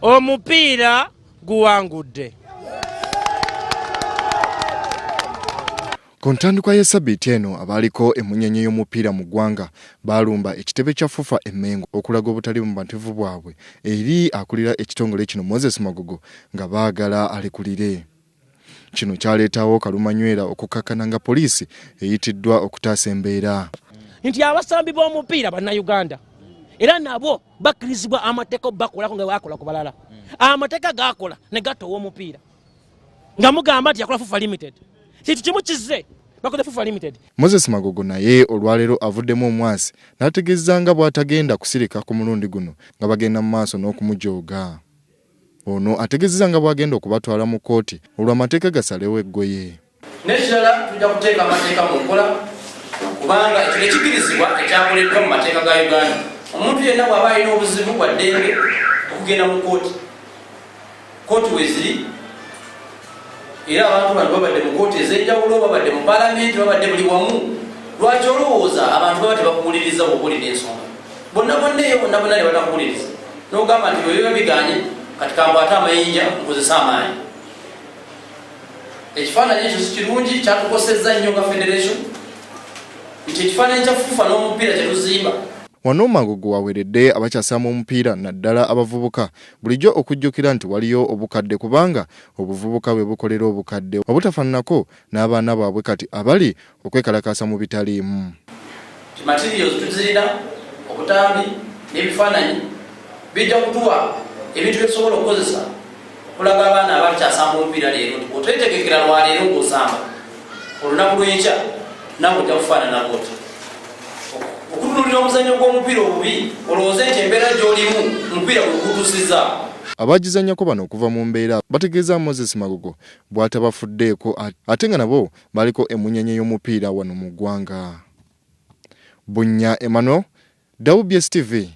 Omupiira guwangudde. Ku ntandikwa y'essabbiiti eno, abaaliko emmunyenye y'omupiira mu ggwanga baalumba ekitebe kya FUFA e Mengo okulaga obutali bumativu bwabwe eri akulira ekitongole kino Moses Magogo nga baagala alekulire. Kino kyaleetawo kalumanywera okukkakkana nga poliisi eyitiddwa okutaasa embeera. Nti abasambi b'omupiira Bannayuganda era nabo bakkirizibwa amateeka obakolako nga bwakola ku balala. Amateeka gakola ne gatta ow'omupiira nga mugamba nti yakola FUFA Limited. Kintu kimu kizze bakoze FUFA Limited. Moses Magogo naye olwaleero avuddemu omwasi n'ategeeza nga bw'atagenda kusirika ku mulundi guno nga bagenda mu maaso n'okumujooga. Ono ategeezezza nga bw'agenda okubatwala mu kkooti olwo amateeka gasalewo eggoye. N'ekirala, tujja kuteeka amateeka mu nkola kubanga ekyo tekikirizibwa ekyakoleddwa mu mateeka ga Uganda. Omuntu yenna bw'aba alina obuzibu bwa ddembe okugenda mu kkooti. Kkooti weziri era abantu bano babadde mu kkooti ez'enjawulo, babadde mu paalamenti, babadde buli wamu. Lwaki olowooza abantu baba tebakuwuliriza bw'oba olina ensonga? Bonna bonna eyo bonna bonna ne batakuwuliriza n'ogamba nti bwe biba biganye kati kankwate amayinja nkozese amaanyi. Ekifaananyi ekyo si kirungi, kyatukosezza nnyo nga federation nti ekifaananyi kya FUFA n'omupiira kye tuzimba. Wano Magogo waweredde abakyasamba omupiira naddala abavubuka bulijjo okujjukira nti waliyo obukadde kubanga obuvubuka bwe bukolera obukadde obutafaananako n'abaana baabwe kati abali okwekalakaasa mu bitaliimu. Nti materials tuzirina, obutambi n'ebifaananyi bijja kutuwa ebintu bye tusobola okukozesa okulaga abaana abakyasamba omupiira leero nti bw'oteetegekera lwaleero ng'osamba olunaku lw'enkya naawe ojja kufaanana bw'otyo. Okutunuulira omuzannyo gw'omupiira obubi olowooze nti embeera gy'olimu omupiira gwe gukutuusizza. Abagizannyako bano okuva mu mbeera bategeeza Moses Magogo bw'atabafuddeeko ate nga nabo baliko emmunyenye y'omupiira wano mu ggwanga. Bunnya Emmanuel, WBS TV.